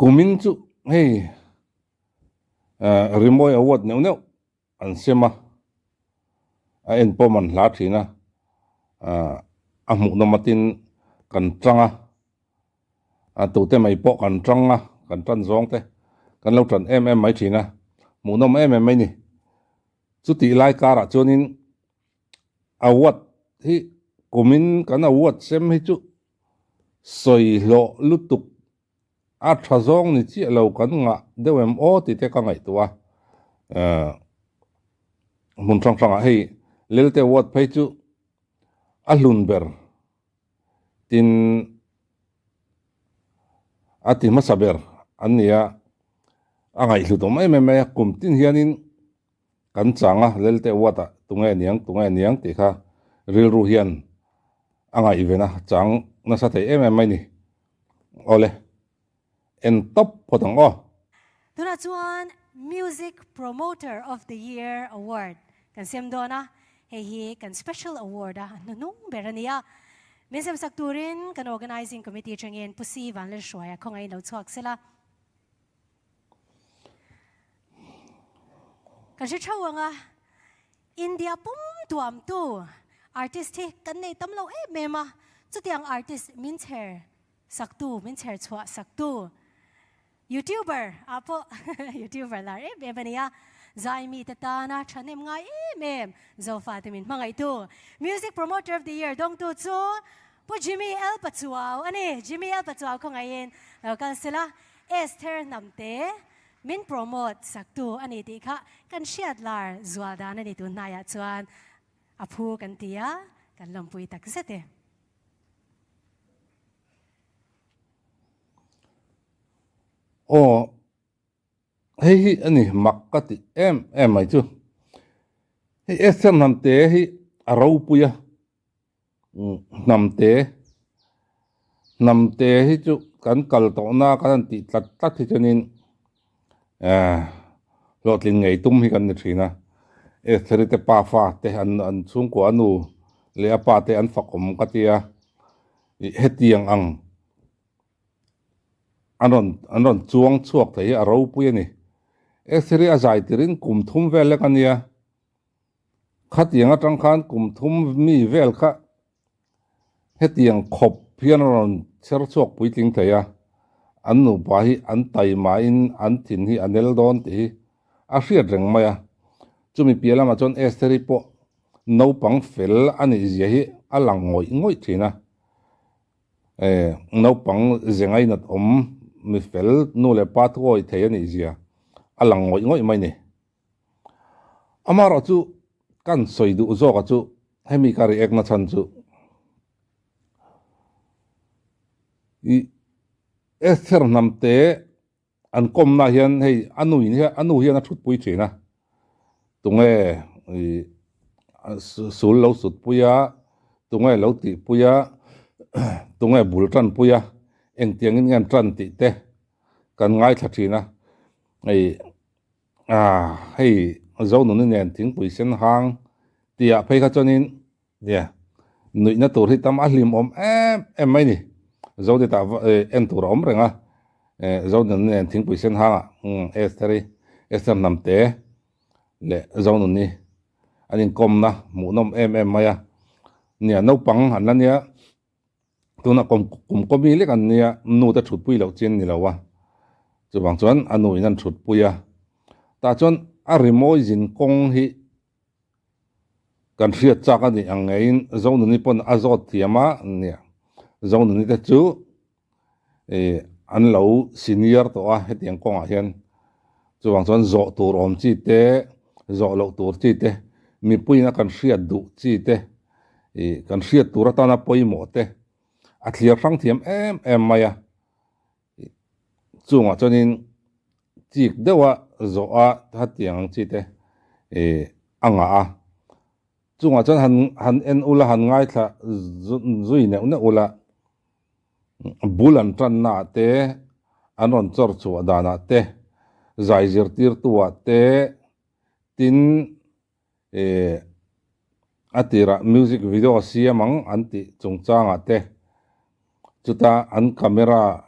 Kumin chu hei rimawi award neuh neuh an sem a, a en pawm an hla thin a, a hmuhnawm atin kan tang a, a tute mai pawh kan tang a, kan tan zawng te kan lo tan em em mai thin a, hmuhnawm em em mai ni. Chutih lai karah chuanin award hi kumin kan award sem hi chu sawi hlawh lutuk a tha zawng ni chiah lo kan ngah deuh em aw tih te ka ngaihtuah a, hmun hrang hrangah hei Lelte Award phei chu a hlun ber tin a ti hmasa ber an ni a, a ngaihhlut awm em em mai a, kum tin hianin kan chang a Lelte Award ah tunge niang tunge niang tih kha rilru hian a ngaihven a chang nasa thei em em mai ni. Awle, en tawp phawt ang aw. Tunah chuan Music Promoter of the Year Award kan sem dawn a, hei hi kan special award a hnuhnung ber a ni a. Min semsak turin kan Organising Committee atangin Pu Si Vanlalhruaia khawngaihin lo chhuak sela. Kan hre theuh ang a, India pum tuamtu artist hi kan nei tam lo em em a, chutiang artist min chher saktu, min chher chhuah saktu YouTuber ah pawh YouTuber lar em em a ni a, zai mite tana thahnem ngai em em Zofate min hmangaihtu Music Promoter of the Year dawngtu chu Pu Jimmy L Pachuau a ni. Jimmy L Pachuau khawngaihin lo kal sela Esther Hnamte min promote saktu a ni tih kha kan hriat lar zual dan a ni tun hnaiah chuan a phu kan ti a, kan lawmpui tak zet e. Aw, hei hi a ni mak ka tih em em mai chu. Hei Esther Hnamte hi a ropui a. Hnamte Hnamte hi chu kan kal tawhna kan han tih tlat tlat hi chuanin ehh hlawhtlin ngei tum hi kan ni thin a, Estheri te pa fa te an an chhungkua a nu leh a pa te an fakawm ka tia ih hetiang ang an rawn an rawn chuang chhuak thei hi a ropui a ni. Estheri a zai tirin kum thum vel lek a nia. Khatiang atang khan kum thum mi vel kha hetiang khawp hian a rawn chher chhuak puitling thei a, an nupa hi an taimahin an thin hi a nel dawn tih hi a hriat reng mai a. Chumi piah lamah chuan Estheri pawh naupang fel a nih zia hi a lang ngawih ngawih thin a, naupang ze ngainat awm mi fel nu leh pa thuawi thei a nih zia a lang ngawih ngawih mai ni. Amaherawh chu kan sawi duh zawka chu hemi ka react na chhan chu i Esther hnamte an kawmna hian hei a nu in a nu hian a thutpui thin a tunge i sul lo sutpui a tunge lo tihpui a tunge bul tanpui a engtiangin nge an tan tih te kan ngaithla thin a hei. Ah, hei Zonuni nen thingpui sen hang tihah phei kha chuanin nia nuihna tur hi tam a hlimawm em em mai ni. Zonitah en tur a awm reng a, Zonuni nen thingpui sen hangah Esther-i, Esther Hnamte leh Zonuni an inkawmna hmuhnawm em em mai a. Nia naupang an la nia. Tuna kum kum kawmi lek an nia, nu te thutpui loh chin ni lo a, chuvang chuan a nu in an thutpui a, tah chuan a rimawi zin kawng hi kan hriat chak a nih ang ngeiin Zonuni pawn a zawt thiam a nia, Zonuni te chu ih an lo senior tawh a hetiang kawngah hian chuvang chuan zawh tur awm chi te zawh loh tur chi te mipuiin a kan hriat duh chi te ih kan hriat tur atana pawimawh te a thlir hrang thiam em em mai a ih chungah chuanin chik deuha zawh a hetiang ang chi te ih a ngah a. Chungah chuan han han en ula han ngaithla zui neuh neuh ula bul an tanna ah te an rawn chawr chhuah danah te zai zirtirtu ah te tin ih a tirah music video siam ang an tih chungchangah te. Chuta an camera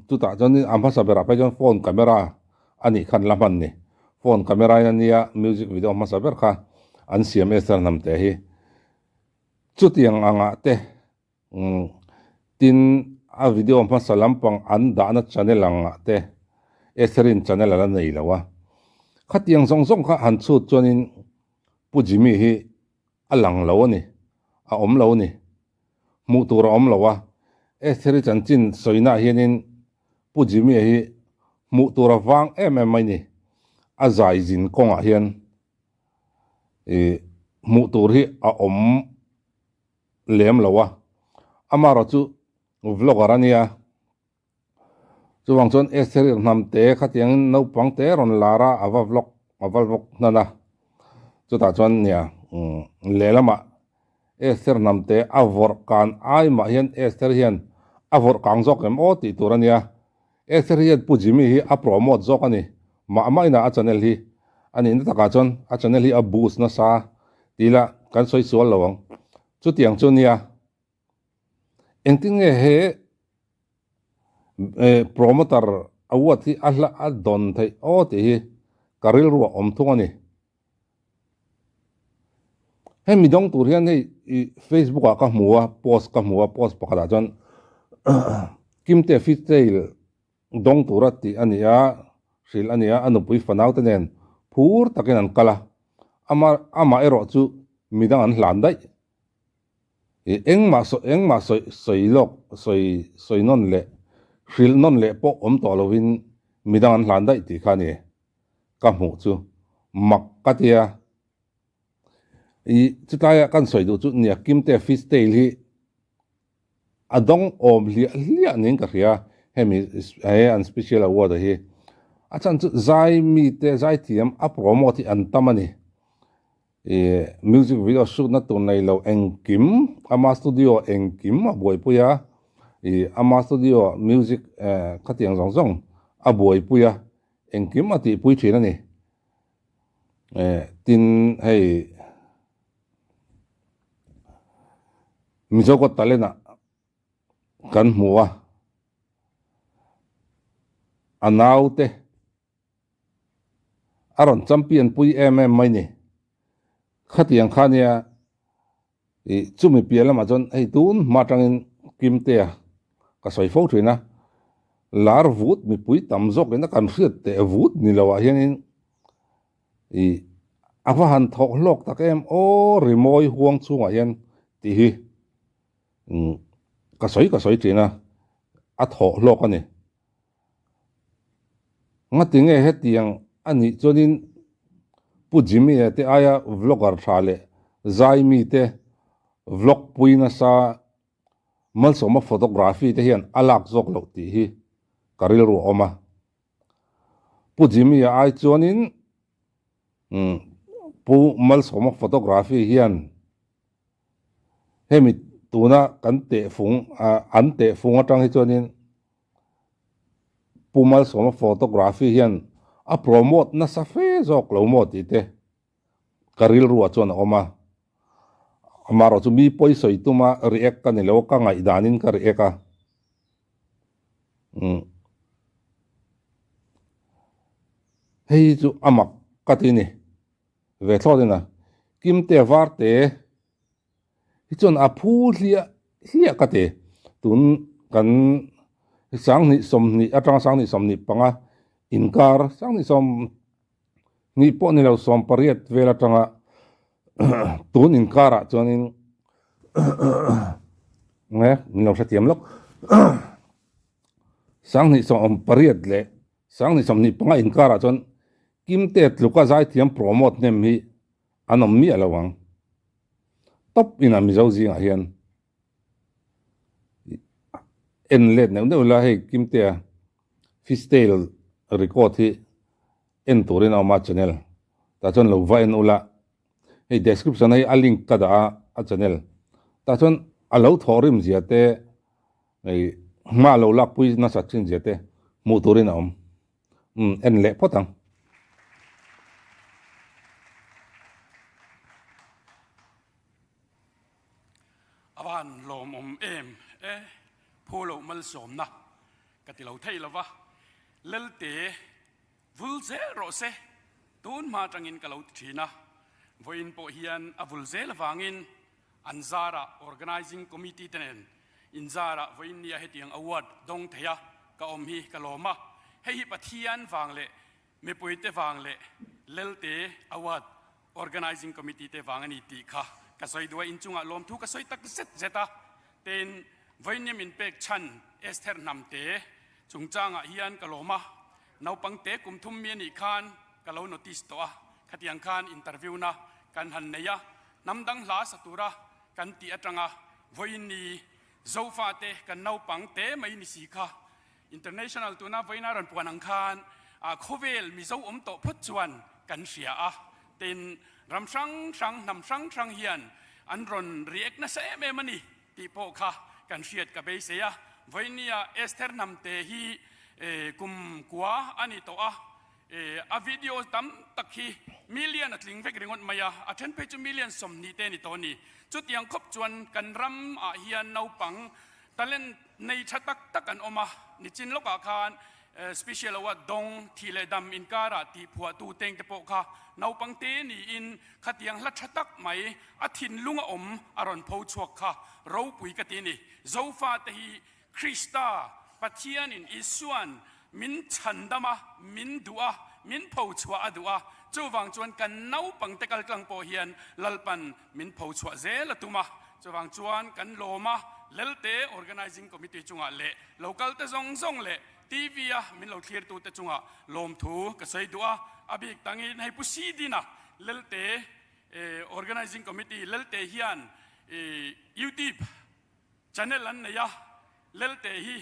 chutah chuan a hmasa berah phei chuan phone camera a nih khan la hman ni. Phone camera in a nia music video hmasa ber kha an siam Esther Hnamte hi. Chutiang angah te tin a video hmasa lampang an dahna channel angah te Esther-in channel a la nei lo a. Khatiang zawng zawng kha han chhut chuanin Pu Jimmy hi a lang lo a ni, a awm lo a ni. Hmuh tur a awm lo a, Estheri chanchin sawinaah hianin Pu Jimmy-a hi hmuh tur a vang em em mai ni. A zai zin kawngah hian ih hmuh tur hi a awm lem lo a, amaherawh chu vlogger a nia. Chuvang chuan Esther hnam te khatiangin naupang te rawn lar a, a va vlog a va vlog hnan a. Chutah chuan nia lehlamah Esther hnam te a vawrh kan ai mah hian Esther hian a vawrh kang zawk em aw tih tur a nia. Esther hian Pu Jimmy hi a promote zawk a ni. Mah mah inah a channel hi a nihna takah chuan a channel hi a boost nasa tih ila kan sawi sual lo ang. Chutiang chu nia. Engtin nge he promoter award hi a hla a dawn theih aw tih hi ka rilru a awm thung a ni. Hemi dawng tur hian hei ih Facebook ah ka hmu a post ka hmu a post pakhat ah chuan Kimte Fishtail dawng tura tih a ni a hrilh a ni a a nupui fanau te nen phur takin an kal a ama amah erawh chu midang an hlan daih. Ih engmah sawi engmah sawi sawi lawk sawi sawi nawn leh hrilh nawn leh pawh awm tawh lovin midang an hlan daih tih kha a ni ka hmuh chu mak ka tia. Ih chutlaia kan sawi duh chu nia Kimte fish tail hi a dawng awm hliah hliah niin ka hria hemi he an special award a hi a chhan chu zai mite zaithiam a promote hi an tam a ni. Ih music video shoot na tur nei lo engkim ama studio engkim a buaipui a ih ama studio music eh khatiang zawng zawng a buaipui a engkim a tihpui thin a ni eh tin hei Mizo Got Talent ah kan hmu a a naute. A rawn champion pui em em mai ni. Khatiang kha nia ih chumi piah lamah chuan hei tun hma atangin Kimtea ka sawi fo thin a, lar vut mipui tam zawk in a kan hriat teh vut ni lo ah hianin ih a va han thawk hlawk tak em aw rimawi huang chhungah hian tih hi ka sawi ka sawi thin a, a thawh hlawk a ni. Ngatinge hetiang a nih chuanin Pu Jimmy-a te aia vlogger tha leh zai mite vlog pui nasa Malsawma photography te hian a lak zawk loh tih hi ka rilru a awm a. Pu Jimmy-a ai chuanin Pu Malsawma photography hian hemi tuna kan tehfung an tehfung atang hi chuanin Pu Malsawma photography hian a promote nasa fe zawk lo maw tih te ka rilruah chuan a awm a. Amaherawh chu mi pawi sawi tuma react ka ni lo a, ka ngaihdanin ka react a. Umm hei chu a mak ka ti ni ve thlawt in a Kimte Varte. Hi chuan a phu hliah hliah ka ti. Tun kan 20 20 atanga 20 25 inkar 20 20 pawh ni lo 18 vel atanga tun inkarah chuanin nge min lo hrethiam lawk 20 18 leh 20 25 inkarah chuan Kimte tluka zaithiam promote hnem hi An awm miah lo ang. Top in a Mizo zingah hian en let neuh neuh ila hei Kimtea Fishtail record hi en turin a awm a channel tah chuan lo va en ula hei description a hi a link ka dah a a channel tah chuan a lo thawh rim zia te hei hma lo lakpui nasat thin zia te hmuh turin a awm. Umm en leh phawt ang. A van lawmawm em e. Phu loh malsawmna ka ti lo thei lova, Lelte vul zel rawh se, tun hma atangin ka lo ti thin a, vawiin pawh hian a vul zel avangin an zarah Organising Committee te nen inzarah vawiin nia hetiang award dawng thei a ka awm hi ka lawm a, hei hi Pathian vang leh Mipuite vang leh Lelte Award Organising Committee te vang a ni tih kha ka sawi duh a, inchungah lawmthu ka sawi tak zet zet a. Tin, vawiin min pek chhan Esther Hnamte chungchangah hian ka lawm a, naupangte kum thum mi a nih khan ka lo notice tawh a, khatiang khan interview na kan han nei a, hnam dang hla sa tura kan tih atanga vawiin ni Zofate kan naupangte mai ni si kha International tuna vawiina rawn puan ang khan khawvel Mizo awm tawh phawt chuan kan hria a, tin ram hrang hrang, hnam hrang hrang hian an rawn react nasa em em a ni tih pawh kha kan hriat ka beisei a. Vawinia Esther Hnamte hi kum kua a ni tawh a, a video tam tak hi million a tling vek ringawt mai a, a then phei chu million 20 te a ni tawh a ni. Chutiang khawp chuan kan ram ah hian naupang Talent nei tha tak tak an awm a, nichin lawkah khan Special Award dawng thih leh dam inkarah tih phuahtu teng te pawh kha naupang te niin khatiang hla tha tak mai a thinlung a awm a rawn pho chhuak kha ropui ka ti a ni. Zofa te hi Krista Pathianin Isua'n min chhandam a, min duh a, min pho chhuah a duh a, chuvang chuan kan naupang te kaltlang pawh hian Lalpan min pho chhuah zel a tum a, chuvang chuan kan lawm a, Lelte Organising Committee chungah leh local te zawng zawng leh TV a min lo thlirtu te chungah lawmthu ka sawi duh a, a bik tangin hei Pu Sidina Lelte Organising Committee Lelte hian YouTube Channel an nei a, Lelte hi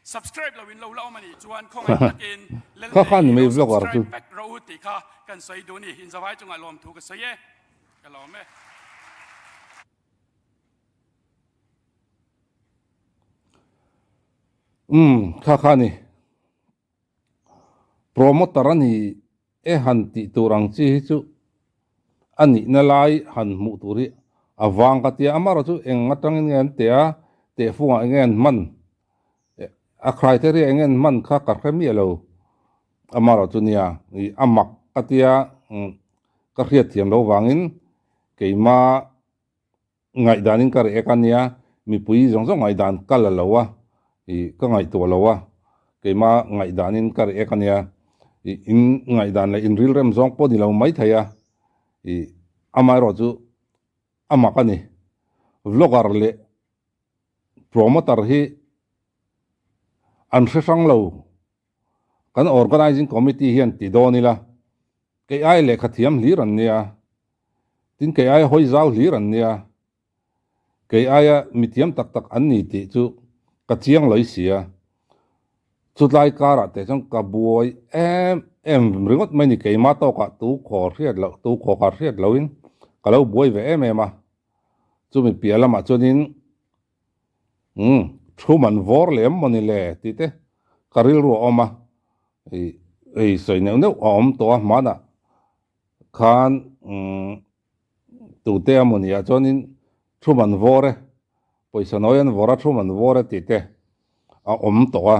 subscribe lo in lo la awm a nih chuan khawngaih takin Kha Lelte khan hi mai lo vlogger chu. subscribe vek rawh u tih kha kan sawi duh a ni. Inzavai chungah lawmthu ka sawi e, ka lawm e. Umm kha kha ni. Promoter a ni e han tih tur ang chi hi chu a nihna lai han hmuh tur hi a vang ka tia, amaherawh chu eng atangin nge an teh a, tehfungah eng nge an hman, a criteria eng nge an hman kha ka hre miah lo, amaherawh chu nia ih a mak ka tia ka hriatthiam loh vangin keima. Ngaihdanin ka reh ek a nia, mipui zawng zawng ngaihdan ka la lo a, ih ka ngaihtuah lo a, keima ngaihdanin ka reh ek a nia, ih in ngaihdan leh in rilrem zawng pawh ni lo maithei a, ih amaherawh chu a mak a ni. Vlogger leh promoter hi an hre hrang lo, kan organising committee hian ti dawn ila, kei ai lehkha thiam hlir an nia, Tin, kei aia hawi zau hlir an nia, kei aia mithiam tak tak an ni tih chu ka chiang lawih si a. Chutlai karah teh chuan ka buai em em ringawt mai ni, keimah tawkah tu khaw hriat loh, tu khaw kar hriat lohin ka lo buai ve em em a. Chumi piah lamah chuanin umm thu man vawr lem maw ni le tih te ka rilru a awm a, ih ei sawi neuh neuh a awm tawh a hmanah. Khan tute a mawni ah chuanin thu man vawr e, pawisa nawi an vawr a thu man vawr e tih te a awm tawh a,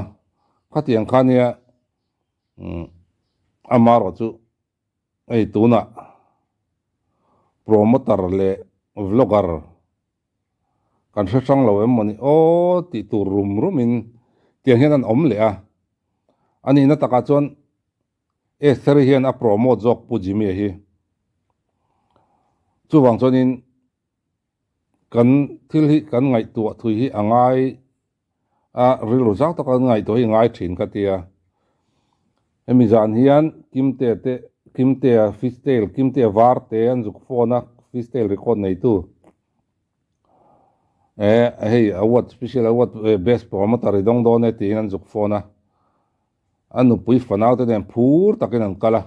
khatiang kha nia amaherawh chu hei tunah promoter leh vlogger kan hre hrang lo em mawni aw tih tur rum rum in tiang hian an awm leh a, a nihna takah chuan. Esther-i hian a promote zawk Pu Jimmy-a hi. Chuvang chuanin kan thil hi kan ngaihtuah thui hi a ngai a, rilru zau taka kan ngaihtuah hi a ngai thin ka ti a. Hemi zan hian Kimtea te, Kimtea Fishtail, Kimtea Varte an zuk phone a, Fishtail record neitu. Eh, hei award, special award, best promoter i dawng dawn e tiin an zuk phone a. A nupui fanau te nen phur takin an kal a,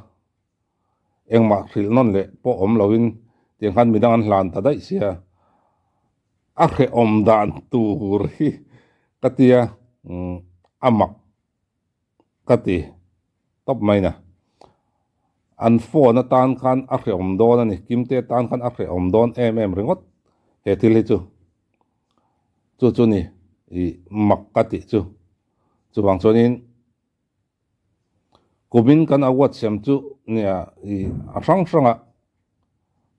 engmah hrilh nawn leh pawh awm loin tiang khan midang an hlan ta daih sia, a hrehawm dan tur hi ka tia a mak ka ti tawp mai na. An phone atan khan a hrehawm dawn a ni, Kimte tan khan a hrehawm dawn em em ringawt he thil hi chu. Chu chu ni. I mak ka tih chu. Chuvang chuanin kumin kan award siam chu nia i a hrang hranga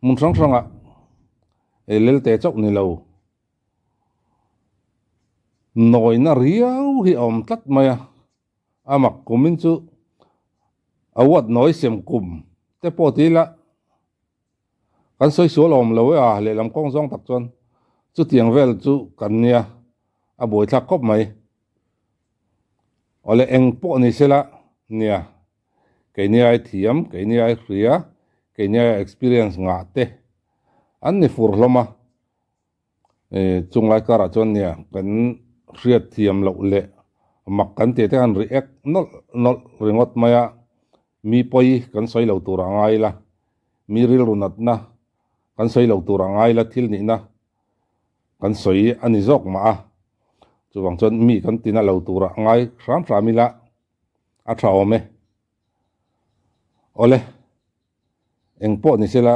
hmun hrang hranga i lelte chauh ni lo nawina riau hi a awm tlat mai a, a mak kumin chu award nawi siam kum te pawh ti ila. Kan sawi sual awm lo e a, lehlam kawng zawng tak chuan chutiang vel chu kan nia, a buaithlak khawp mai. Awle eng pawh ni sela nia, keini ai thiam, keini ai hria, keini ai experience ngah te an ni fur hlawm a. Chung lai karah chuan nia kan hriat thiam loh leh mak kan tih te khan react nawlh nawlh ringawt mai a, mi pawi kan sawi lo tur a ngai la, mi rilru natna kan sawi lo tur a ngai la thil nihna kan sawi a ni zawk mah a, chuvang chuan mi kan tina lo tur a ngai hram hram ila a tha awm e. Awle, eng pawh ni sela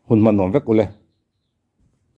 hun hman nuam vek ule.